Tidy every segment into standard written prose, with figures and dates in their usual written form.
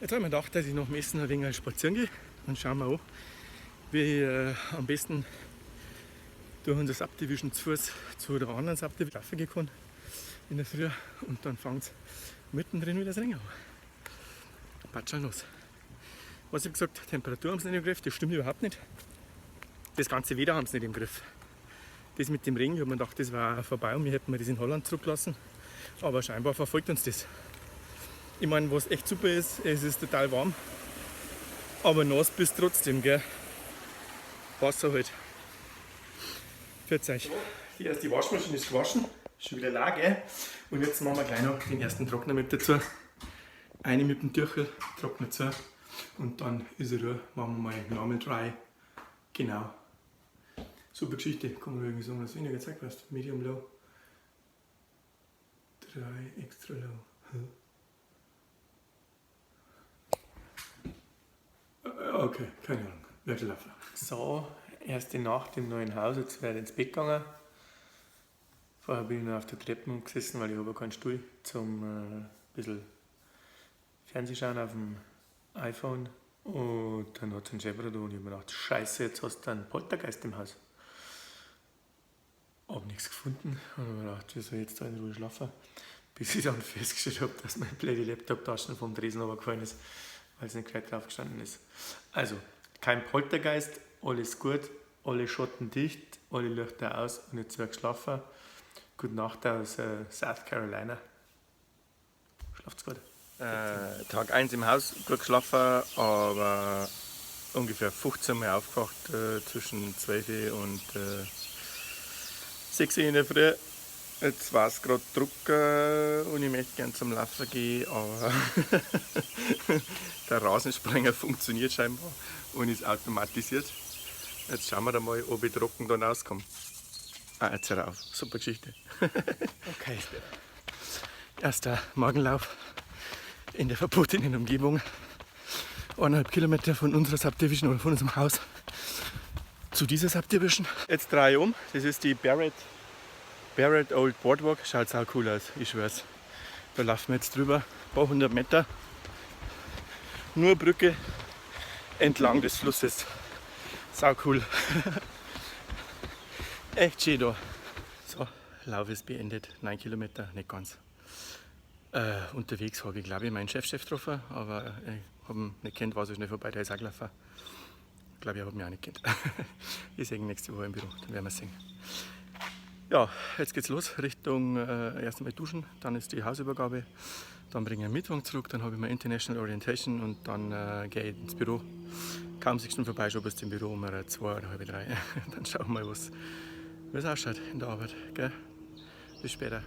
Jetzt habe ich mir gedacht, dass ich nach dem Essen ein wenig spazieren gehe und schauen wir an, wie ich am besten durch unser Subdivision zu Fuß zu der anderen Subdivision laufen gehen kann in der Früh und dann fängt es mittendrin wieder das Regen an. Patschal los. Was ich gesagt, Temperatur haben sie nicht im Griff, das stimmt überhaupt nicht. Das ganze Wetter haben sie nicht im Griff. Das mit dem Regen, ich habe mir gedacht, das war vorbei und wir hätten das in Holland zurückgelassen. Aber scheinbar verfolgt uns das. Ich meine, was echt super ist, es ist total warm. Aber nass bist trotzdem, gell? Wasser halt. Pfiat euch. Die erste Waschmaschine ist gewaschen. Schon wieder leer, gell? Und jetzt machen wir gleich noch den ersten Trockner mit dazu. Eine mit dem Tüchel, trocknet zu. Und dann ist er da. Machen wir mal Normal Dry. Genau. Super Geschichte. Kann man irgendwie sagen, dass weniger gezeigt hast. Medium Low. Dry, Extra Low. Hä? Okay, keine Ahnung. Wird schon laufen. So, erste Nacht im neuen Haus. Jetzt werde ich ins Bett gegangen. Vorher bin ich noch auf der Treppe gesessen, weil ich habe keinen Stuhl zum bisschen Fernsehschauen auf dem iPhone. Und dann hat es einen Schepper da und ich hab mir gedacht, Scheiße, jetzt hast du einen Poltergeist im Haus. Hab nichts gefunden und hab mir gedacht, wie soll ich jetzt da in Ruhe schlafen? Bis ich dann festgestellt hab, dass mein blöde Laptop-Taschen vom Tresen runtergefallen ist, weil es nicht gescheit drauf gestanden ist. Also, kein Poltergeist, alles gut, alle Schotten dicht, alle Lichter aus und jetzt wird geschlafen. Gute Nacht aus South Carolina. Schlaft's gut. Tag 1 im Haus, gut geschlafen, aber ungefähr 15 Mal aufgewacht, zwischen 12 und 6 Uhr in der Früh. Jetzt war's grad trocken und ich möchte gern zum Laufen gehen, aber der Rasensprenger funktioniert scheinbar und ist automatisiert. Jetzt schauen wir da mal, ob ich trocken dann rauskomme. Ah, jetzt hör auf. Super Geschichte. Okay. Erster Morgenlauf in der verbotenen Umgebung. 1,5 Kilometer von unserer Subdivision oder von unserem Haus zu dieser Subdivision. Jetzt drehe ich um. Das ist die Barrett Old Boardwalk. Schaut sau cool aus, ich schwör's. Da laufen wir jetzt drüber, ein paar hundert Meter. Nur Brücke entlang des Flusses. Sau cool. Echt schön da. So, Lauf ist beendet. 9 Kilometer, nicht ganz. Unterwegs habe ich, glaube ich, meinen Chefchef getroffen, aber ich habe ihn nicht kennt, war so schnell vorbei, der ist auch gelaufen. Ich glaube, er hat mich auch nicht kennt. Ich sehe ihn nächste Woche im Büro, dann werden wir sehen. Ja, jetzt geht's los Richtung erst einmal duschen, dann ist die Hausübergabe, dann bringe ich einen Mietwagen zurück, dann habe ich meine International Orientation und dann gehe ich ins Büro. Kaum 6 Stunden vorbei, schon bis zum Büro um 2 oder halb drei. Dann schauen wir mal, wie es ausschaut in der Arbeit. Gell? Bis später.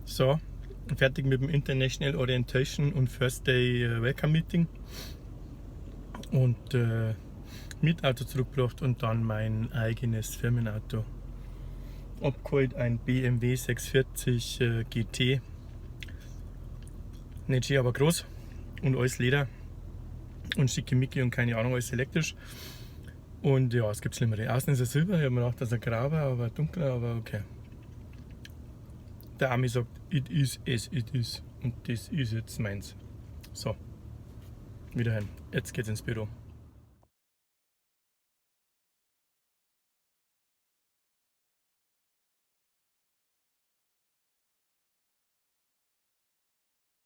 So, fertig mit dem International Orientation und First Day Welcome Meeting. Und Mietauto zurückgebracht und dann mein eigenes Firmenauto abgeholt, ein BMW 640 GT. Nicht schön, aber groß und alles Leder und schickimicki und keine Ahnung, alles elektrisch. Und ja, es gibt schlimmere. Außen ist er silber, ich hab mir gedacht, dass er grau war, aber dunkler, aber okay. Der Ami sagt, it is as it is. Und das ist jetzt meins. So, wiederhin. Jetzt geht's ins Büro.